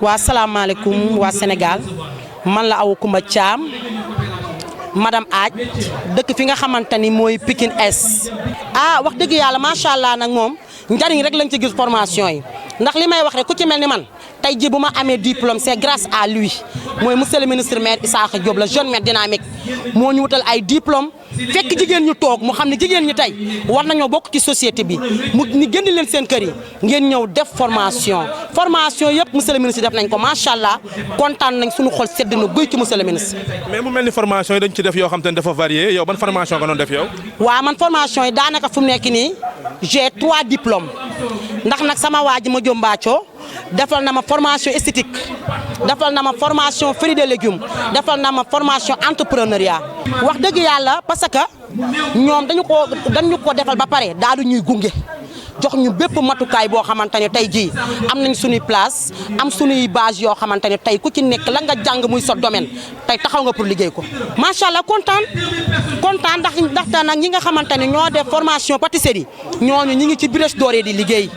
waa salaamaaleykum waa Sénégal man la Awa Coumba Thiam madame Aaj dëkk fi nga xamante ni mooy Pikine Est wax dëgg yàlla macha allah nag moom njariñ rek lañ ci gis formation yi ndax li may wax rek ku ci mel ni man tey jii bu ma amee diplôme c'est grâce à lui mooy monsieur le ministre maire Issakha Diop la jeune maire dynamique moo ñu wutal ay diplôme fekk jigéen ñu toog mu xam ne jigéen ñi tey war nañoo bokk ci société bi mu ni génn leen seen kër yi ngeen ñëw def formation yëpp monsieur le ministre def nañ ko macha allah kontaan nañ suñu xol sedd na guy ci monsieur le ministre. mais mu mel ni formation yi dañ ci def yoo xam te ne dafa varié yow ban formation nga doon def yow. waaw man formation yi daanaka fu mu nekk nii j'ai 3 diplômes ndax nag sama waa ji ma jombaacoo defal na ma formation esthétique defal na ma formation fruits et légumes defal na ma formation entrepreneuriat wax dëgg yàlla parce que ñoom dañu ko defal ba pare daal di ñuy gunge jox ñu bépp matukaay boo xamante ne tey jii am nañ suñuy place am suñuy base yoo xamante ne tey ku ci nekk la nga jàng muy sa domaine tey taxaw nga pour liggéey ko macha allah kontaan ndaxte nag ñi nga xamante ne ñoo def formation pâtisserie ñooñu ñi ngi ci Brioche Dorée di liggéey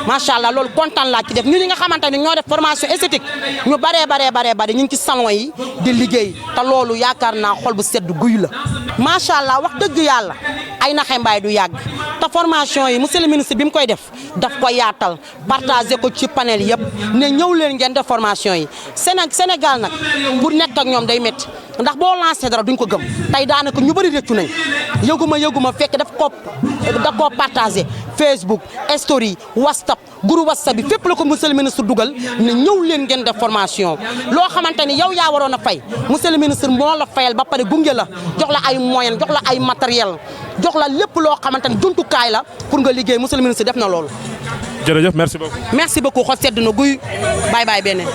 macha allah loolu kontaan laa ci def ñu ñi nga xamante ne ñoo def formation esthétique ñu baree ñu ngi ci salon yi di liggéey te loolu yaakaar naa xol bu sedd guy la macha allah wax dëgg yàlla ay naxe mbaay du yàgg te formation yi monsieur le ministre bi mu koy def daf ko yaatal partagé ko ci panel yëpp ne ñëw leen ngeen def formation yi Sénégal nag pour nekk ak ñoom day métti ndax boo lancé dara duñ ko gëm tey daanaka ñu bëri rëccu nañ yëguma fekk daf ko partagé Facebook story WhatsApp groupe WhatsApp bi fépp la ko monsieur le ministre dugal ne ñëw leen ngeen def formation loo xamante ni yow yaa waroon a fay monsieur le ministre moo la fayal ba pare gunge la jox la ay moyen jox la ay matériel jox la lépp loo xamante ni jumtukaay la pour nga liggéey monsieur le ministre def na loolu. jërëjëf merci beaucoup. merci beaucoup xol sedd na guy bye beneen.